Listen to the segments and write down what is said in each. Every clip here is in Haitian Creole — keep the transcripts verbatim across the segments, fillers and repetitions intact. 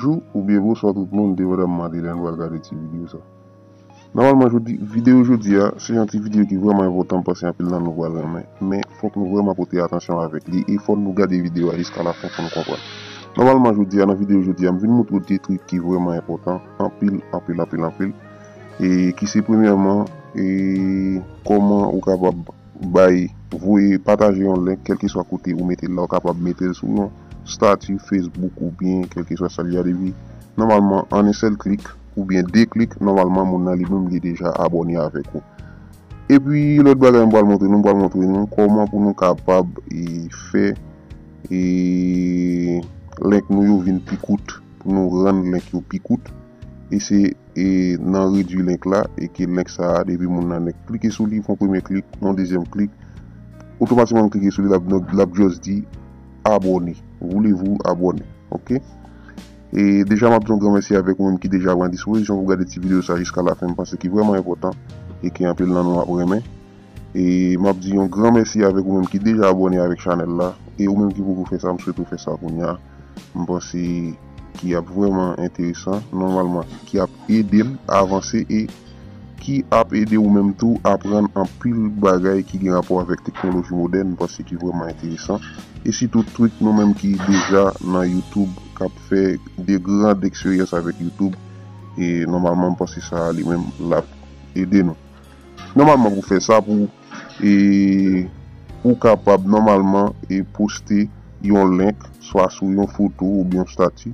Bonjou oubyen bonswa tout moun, depandaman de lè nou pral gade ti videyo sa. Nòmalman, jodi, videyo jodi a, se yon ti videyo ki vrèman enpòtan, m panse anpil nan nou pral renmen, men fòk nou vrèman pote atansyon avèk li e fòk nou gade videyo a jiska lafen pou nou konprann. Nòmalman, jodi a, nan videyo jodi a, m vin montre w de trik ki vrèman enpòtan, anpil, anpil, anpil, anpil, e ki se premyèman, e kòman ou kapab bay, voye, pataje yon link, kèlkeswa kote ou mete l la, ou kapab mete l sou yon stati Facebook oubyen kèlkeswa sa l ye a, depi nòmalman an en sèl klik oubyen de klik, nòmalman moun nan li menm li deja abòne avèk ou. Epi lòt bagay m pral montre nou, m pral montre nou kòman pou nou kapab e fè e link nou yo vin pi kout, pou nou rann link yo pi kout. E se e nan redui link la, e ke link sa a, depi moun nan link, klike sou li, fè yon premye klik, yon dezyèm klik, otomatikman klike sou li, l ap, l ap just di abòne. Voulez-vous abonner? Ok? E deja, m ap di yon gran mèsi avèk ou menm ki deja pran dispozisyon pou gade ti videyo sa jiska lafen. M panse ki vrèman enpòtan e ke anpil nan nou ap renmen. E m ap di yon gran mèsi avèk ou menm ki deja abòne avèk chanèl la. E ou menm ki poko fè sa, m swete w fè sa kounye a. M panse ki ap vrèman enteresan, nòmalman, ki ap ede l avanse e ki ap ede ou menm tou aprann anpil bagay ki gen rapò avèk teknoloji modèn, m panse ki vrèman enteresan. E sitou trik nou menm ki deja nan YouTube, k ap fè de grand eksperyans avèk YouTube, e nòmalman, m panse sa a li menm, l ap ede nou. Nòmalman, pou fè sa, pou, e, ou kapab, nòmalman, e, poste yon link, swa sou yon foto oubyen yon stati.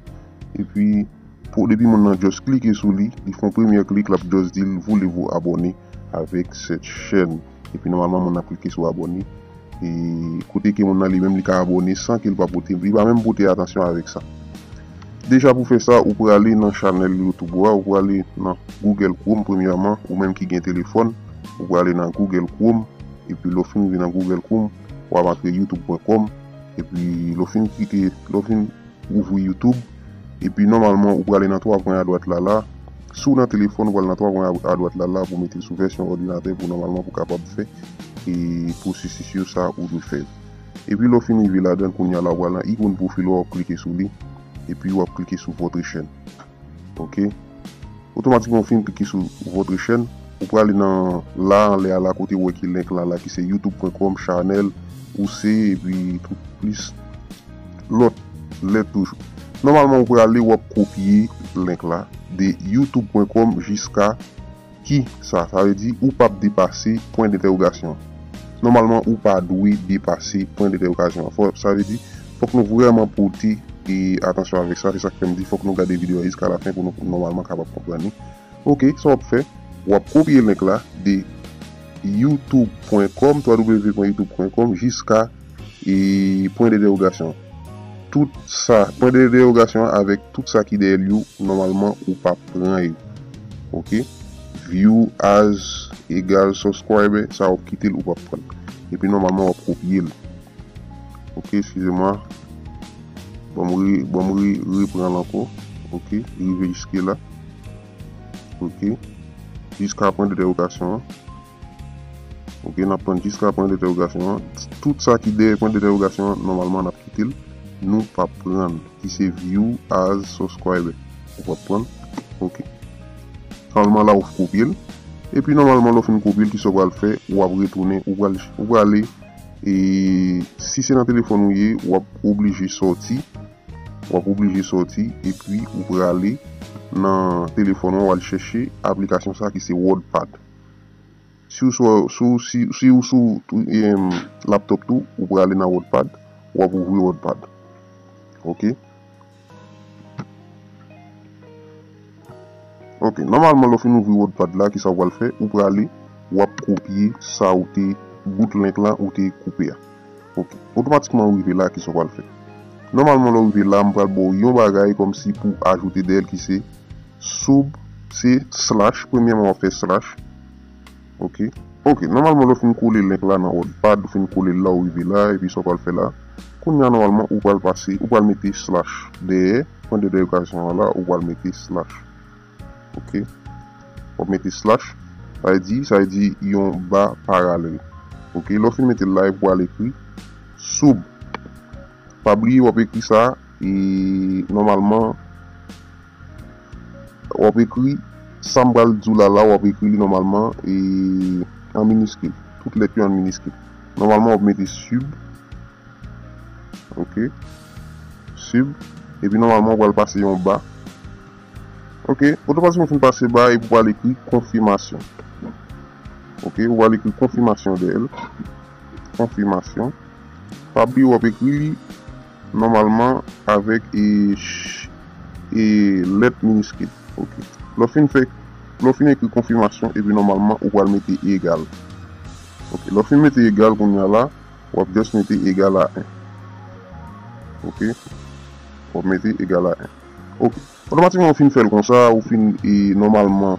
Epi, pou, depi moun nan just klike sou li, li fè yon premye klik, l ap just di l, voulez-vous abonner avec cette chaîne? Epi, nòmalman, moun nan ap klike sou abòne. E kote ke moun nan li menm li ka abòne san ke l pa pote, li pa menm pote atansyon avèk sa. Deja pou fè sa, ou prale nan chanèl YouTube ou a, ou prale nan Google Chrome premyèman, ou menm ki gen telefòn, ou prale nan Google Chrome, epi lè w fin rive nan Google Chrome, w ap antre youtube pwen kòm, epi lè w fin klike, lè w fin ouvri YouTube, epi nòmalman ou prale nan twa pwen adwat la la. Si w nan telefòn, ou pral nan twa pwen a, adwat la la pou mete l sou vèsyon òdinatè pou nòmalman pou kapab fè e pwosesis yo sa ou dwe fè yo. Epi lè w fin rive ladan l, kounye a la, ou pral nan ikòn pwofil ou a, w ap klike sou li, epi w ap klike sou votre chaîne. Ok? Otomatikman, ou fin klike sou votre chaîne, ou prale nan la, anlè a la, kote ou wè ki link la la, ki se youtube pwen kòm, chanèl, ou se, epi tout plis lòt lèt toujou. Nòmalman, ou prale, w ap kopye link la de youtube pwen kòm jiska ki sa. Sa vle di, ou p ap depase pwen dentèwogasyon an. Nòmalman, ou pa dwe depase pwen dentèwogasyon an. Fò, sa vle di, fòk nou vrèman pote e atansyon avèk sa. Se sa k fè m di, fòk nou gade videyo a jiska lafen pou nou nòmalman kapab konprann li. Ok, sa w ap fè, w ap kopye link la de youtube pwen kòm, w w w pwen youtube pwen kòm, jiska e pwen dentèwogasyon. Tout sa, pwen dentèwogasyon an avèk tout sa ki dèyè l yo, nòmalman, ou p ap pran yo. Ok? View as egal subscriber, sa w ap kite l, ou p ap pran l. Epi, nòmalman, w ap kopye l. Ok, eskize mwa. Ban m re, ban m re, repran l ankò. Ok, rive jiske la. Ok. Jiska pwen dentèwogasyon an. Ok, n ap pran jiska pwen dentèwogasyon an. Tout sa ki dèyè pwen dentèwogasyon an, nòmalman, n ap kite l. Nou p ap pran l, ki se view as subscriber. Ou p ap pran l. Ok. Nòmalman, la, ou kopye l. Epi, nòmalman, lè w fin kopye l, kisa w pral fè? W ap retounen, ou pral, ou prale, e si se nan telefòn ou ye, w ap oblije sòti. W ap oblije sòti, epi ou prale nan telefòn ou, w al chèche aplikasyon sa ki se WordPad. Si w sou, sou, si, si w sou, em, laptop tou, ou prale nan WordPad, w ap ouvri WordPad. Ok? Ok, nòmalman, lè w fin ouvri WordPad la, kisa w pral fè? Ou prale, w ap kopye sa ou te, bout link la ou te koupe a. Ok, otomatikman ou rive la, kisa w pral fè? Nòmalman, lè w rive la, m pral ba w yon bagay kòmsi pou ajoute dèyè l ki se sub, se slash, premyèman w ap fè slash. Ok. Ok, nòmalman, lè w fin kole link la nan WordPad, ou fin kole l la, ou rive la, epi sa w pral fè la. Kounye a, nòmalman, ou pral pase, ou pral mete slash dèyè, pwen dentèwogasyon an la, ou pral mete slash. Ok. W ap mete slash, sa vle di, sa vle di yon ba paralèl. Ok, lè w fin mete l la, epi w al ekri sub. Pa bliye, w ap ekri sa, e nòmalman, w ap ekri sa m pral di w la la, w ap ekri li nòmalman e an miniskil. Tout lèt yo an miniskil. Nòmalman, w ap mete sub. Ok. Sub. Epi nòmalman, w pral pase yon ba. Ok. Otomatikman, w fin pase ba epi w pral ekri konfimasyon. Ok. W pral ekri konfimasyon dèyè l. Konfimasyon. Pa bliye w ap ekri li nòmalman avèk e, ch- e lèt miniskil. Ok. Lè w fin fè, lè w fin ekri konfimasyon, epi nòmalman ou pral mete egal. Ok. Lè w fin mete egal kounye a la, w ap just mete egal a en. Ok. W ap mete egal a en. Ok. Otomatikman, ou fin fè l konsa, ou fin e, nòmalman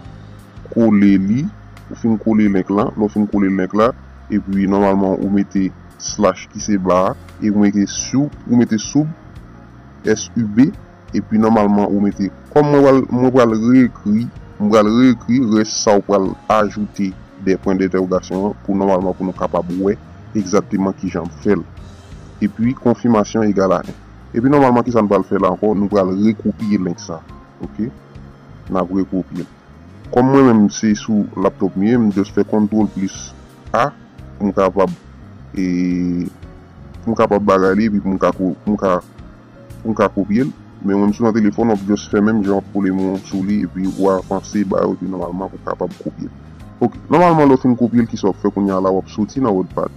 kole li, ou fin kole link lan, lè w fin kole link la, epi nòmalman ou mete slash ki se ba a, e ou mete sub, ou mete sub, S U B, epi nòmalman ou mete, kòm mwen pral, mwen pral reekri, mwen pral reekri rès sa ou pral ajoute de pwen dentèwogasyon an pou nòmalman pou nou kapab wè egzakteman kijan m fè l. Epi konfimasyon egal a en. Epi nòmalman kisa n pral fè la ankò, nou pral rekopye link sa. Ok? N ap rekopye l. Kòm mwen menm se sou laptop m ye, m just fè kontwòl plis A pou m kapab e pou m kapab bagay li epi pou m ka ko- pou m ka pou m ka kopye l. Men mwen m sou nan telefòn, w ap just fè menm jan w ap kole men w sou li epi w avanse ba yo epi nòmalman pou w kapab kopye l. Ok, nòmalman lè w fin kopye l, kisa w ap fè kounye a la, w ap soti nan WordPad.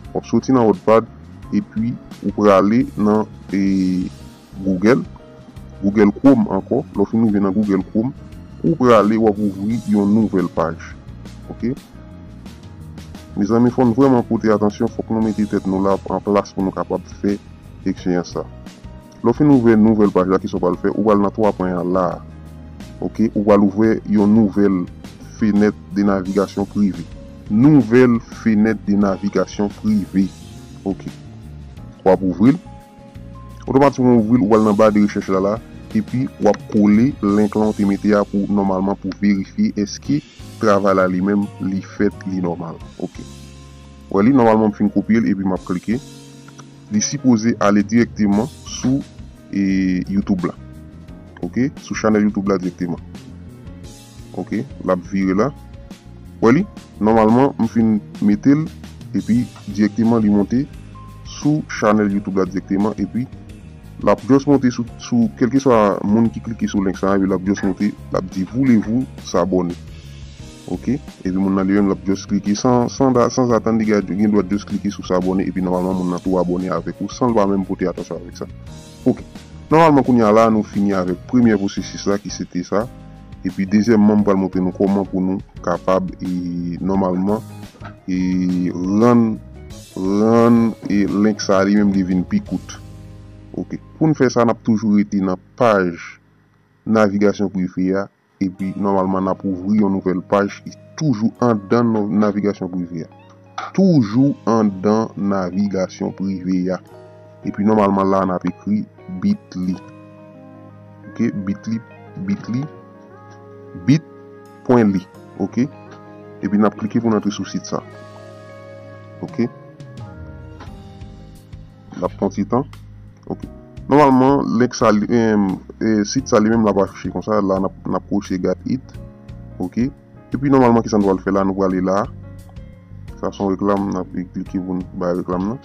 W ap soti nan WordPad epi ou prale nan e, Google, Google Chrome ankò. Lè w fin rive nan Google Chrome, ou prale, w ap ouvri yon nouvèl paj. Ok? Mezanmi, fò n vrèman pote atansyon, fòk nou mete tèt nou la an plas pou nou kapab fè eksperyans sa. Lè w fin ouvè nouvèl paj la, kisa w pral fè? Ou pral nan twa pwen an la a. Ok? Ou pral ouvè yon nouvèl fenèt de navigasyon prive. Nouvèl fenèt de navigasyon prive. Ok. W ap ouvri l. Otomatikman w ouvri l, ou pral nan ba de rechèch la la, epi w ap kole link lan w te mete a pou nòmalman pou verifye èske travay la li menm li fèt, li nòmal. Ok. Wè li, nòmalman m fin kopye l epi m ap klike. Li sipoze ale dirèkteman sou e, YouTube la. Ok, sou chanèl YouTube la dirèkteman. Ok, l ap vire la. Wè li, nòmalman m fin mete l epi dirèkteman li monte sou chanèl YouTube la dirèkteman epi l ap just monte sou, sou kèlkeswa moun ki klike sou link sa epi l ap just monte, l ap di voulez-vous s'abonner. Ok, epi moun nan li menm l ap just klike san, san, san atann, li gen, gen dwa just klike sou s'abonner epi nòmalman moun nan tou abòne avèk ou san l pa menm pote atansyon avèk sa. Ok, nòmalman kounye a la nou fini avèk premyè pwosesis la ki se te sa. Epi dezyèmman m pral montre nou kòman pou nou kapab e nòmalman e rann rann e link sa li menm li vin pi kout. Ok, pou n fè sa n ap toujou rete nan paj navigasyon prive a epi nòmalman n ap ouvri yon nouvèl paj ki toujou andan navigasyon prive a. Toujou andan navigasyon prive a. Epi nòmalman la n ap ekri Bitly. Ok, Bitly, Bitly, bit pwen ly. Ok. Epi n ap klike pou n antre sou sit sa. Ok. L ap pran ti tan. Ok. Nòmalman link sa li, e, sit sa li menm l ap afiche konsa. La n ap, n ap kwoche got it. Ok. Epi nòmalman kisa nou pral fè la, nou prale la. Sa se yon reklam, n ap klike pou n bay reklam nan.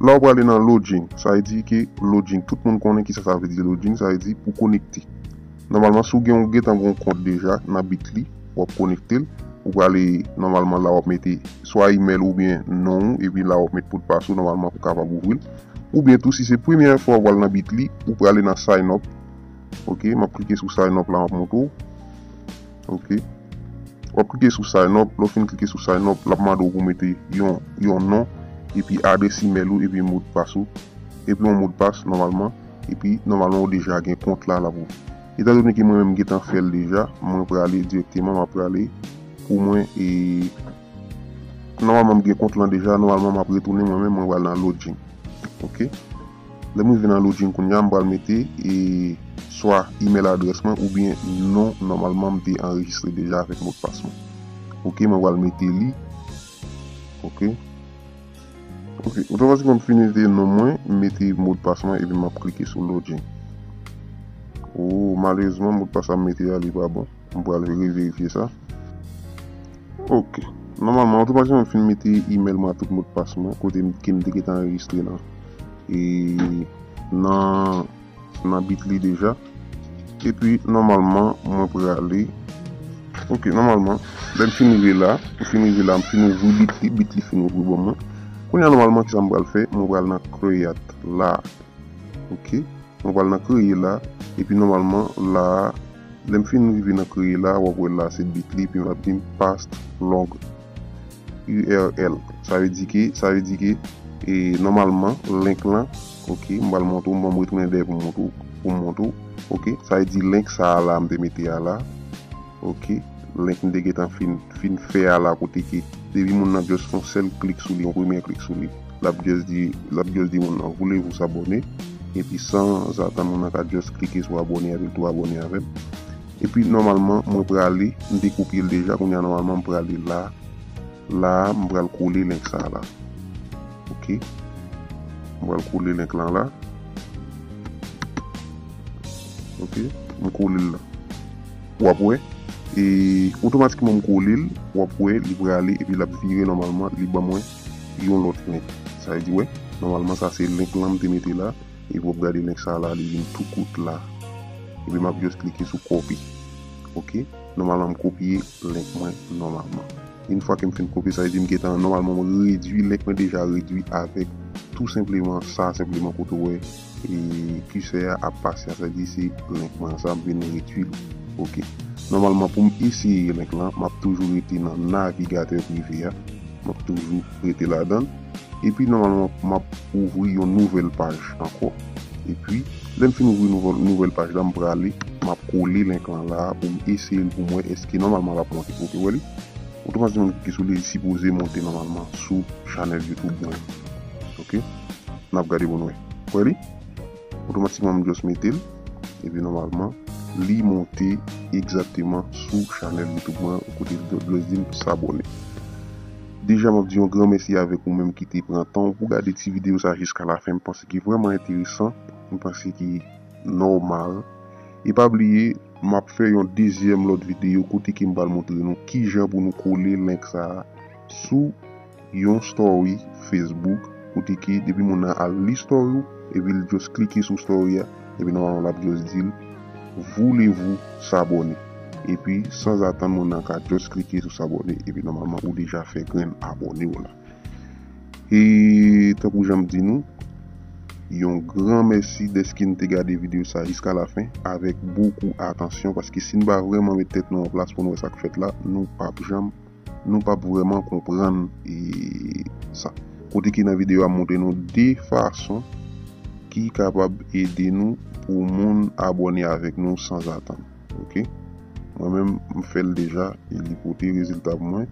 La ou prale nan login, sa vle di ke login, tout moun konnen kisa sa vle di login, sa vle di pou konekte. Nòmalman si w gen, ou gentan gen yon kont deja nan Bitly, w ap konekte l. Ou prale nòmalman la w ap mete swa email oubyen non w epi la w ap met modpas ou nòmalman pou kapab ouvri l. Oubyen tou si se premyè fwa w pral nan Bitly, ou prale nan sign up. Ok, m ap klike sou sign up la, m ap montre w. Ok. W ap klike sou sign up, lè w fin klike sou sign up, l ap mande w pou w mete yon, yon non, epi adrès email ou, epi modpas ou, epi yon modpas nòmalman, epi nòmalman ou deja gen kont la, l ap ouvri. Etandone ke mwen menm m gentan fè l deja, mwen prale dirèkteman, m ap prale pou mwen e nòmalman m gen kont lan deja, nòmalman m ap retounen mwen menm, mwen pral nan login. Ok. Lè m rive nan login kounye a, m pral mete e swa email adrès mwen oubyen non nòmalman m te anrejistre deja avèk modpas mwen. Ok, mwen pral mete li. Ok. Ok, otomatikman m fin mete non mwen, m mete modpas mwen epi m ap klike sou login. Oh, malerezman, modpas la m mete a, li pa bon. M pral reverifye sa. Ok. Nòmalman, otomatikman m fin mete email mwen ak tout modpas mwen, kote m, ke m te gentan anrejistre nan, e, nan, nan Bitly deja. Epi, nòmalman, mwen prale. Ok, nòmalman, lè m fin rive la, m fin rive la, m fin ouvri Bitly, Bitly fin ouvri ban mwen. Kounye a, nòmalman, kisa m pral fè? Mwen pral nan Create la. Ok. Mwen pral nan kreye la. Epi nòmalman la, lè m fin rive nan kreye la, w ap wè la se Bitly, epi l ap di m paste link U R L. Sa vle di ke, sa vle di ke, e, nòmalman, link lan, ok, m pral montre w, m pral retounen dèyè pou m montre w, pou m montre w. Ok, sa vle di link sa a la, m te mete a la. Ok, link m te gentan fin, fin fè a la, kote ke depi moun nan just fè yon sèl klik sou li, yon premye klik sou li, l ap just di, l ap just di moun nan, voulez-vous s'abonner? Epi sanzatann moun nan ka just klike sou abòne avè l, tou abòne avè m. Epi nòmalman, mwen prale, m te kopye l deja, kounye a nòmalman m prale la. La, m pral kole link sa a la. Ok. M pral kole link lan la. Ok. M kole l la. W ap wè. E otomatikman m kole l, w ap wè, li prale, epi l ap vire nòmalman, li ban mwen yon lòt link. Sa vle di, wè, nòmalman sa se link lan m te mete la. Epi w ap gade link sa a la, li vin tou kout la. Epi m ap just klike sou copy. Ok. Nòmalman m kopye link mwen nòmalman. Yon fwa ke m fin kopye, sa vle di m gentan, nòmalman m redui, link mwen deja redui avèk tou senpleman sa, senpleman kote w wè, e, kisè a ap pase a, sa vle di se link mwen sa, m vin redui l. Ok. Nòmalman pou m eseye link lan, m ap toujou rete nan navigatè prive a. M ap toujou rete ladan l. Epi nòmalman m ap ouvri yon nouvèl paj ankò. Epi lè m fin ouvri nouvèl, nouvèl paj la, m prale, m ap kole link lan la pou m eseye l pou m wè èske nòmalman l ap monte. Ok, w wè li? Otomatikman m klike sou li, li sipoze monte nòmalman sou chanèl YouTube mwen. Ok? N ap gade pou n wè. W wè li? Otomatikman m just mete l. Epi nòmalman, li monte egzakteman sou chanèl YouTube mwen, kote l just di m s'abonner. Deja, m ap di yon gran mèsi avèk ou menm ki te pran tan w pou gade ti videyo sa jiska lafen. M panse ki vrèman enteresan. M panse ki nòmal. E pa bliye, m ap fè yon dezyèm lòt videyo kote ke m pral montre nou kijan pou nou kole link sa a sou yon story Facebook, kote ke depi moun nan al li story ou, epi l just klike sou story a, epi nòmalman l ap just di l, voulez-vous s'abonner? Epi sanzatann moun nan ka just klike sou s'abonner, epi nòmalman ou deja fè grenn abòne w la. E tankou jan m di nou, yon gran mèsi dèske n te gade videyo sa jiska lafen avèk bokou atansyon, paske si n pa vrèman met tèt nou an plas pou n wè sa k fèt la, nou p ap janm, nou p ap vrèman konprann, e, sa. Kote ki nan videyo a m montre nou de fason ki kapab ede nou pou moun abòne avèk nou sanzatann. Ok? Mwen menm, m fè l deja, e li pote rezilta pou mwen.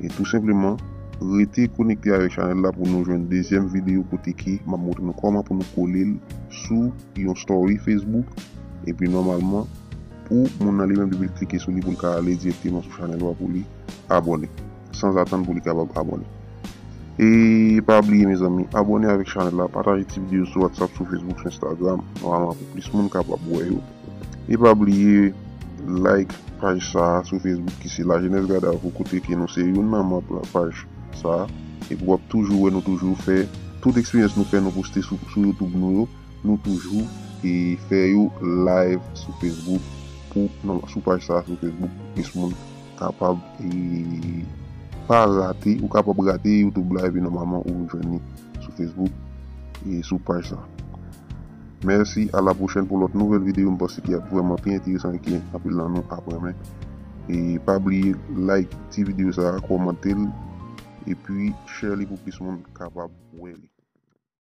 E tou senpleman, rete konekte avèk chanèl la pou nou jwenn dezyèm videyo kote ke m ap montre nou kòman pou nou kole l sou yon story Facebook. Epi nòmalman, pou moun nan li menm, depi l klike sou li, pou l ka ale dirèkteman sou chanèl ou a pou li abòne. Sanzatann pou li kapab abòne. E pa bliye, mezanmi, abòne avèk chanèl la, pataje ti videyo sou WhatsApp, sou Facebook, sou Instagram, nòmalman pou plis moun kapab wè yo. E pa bliye, like paj sa a sou Facebook ki se La Jeunesse Garde à Vous, kote ke nou se youn nan manm paj sa a. Epi w ap toujou wè nou toujou fè tout eksperyans nou fè, nou poste sou, sou YouTube nou yo, nou toujou, e, fè yo live sou Facebook pou, non, sou paj sa a sou Facebook pou plis moun kapab, e, pa rate, ou kapab rate YouTube la, epi nòmalman ou jwenn li sou Facebook e sou paj sa. Mèsi, a la pwochèn pou lòt nouvèl videyo, m panse ki ap vrèman pi enteresan e ke anpil nan nou ap renmen. E pa bliye like ti videyo sa a, kòmante l, epi share li pou plis moun kapab wè li.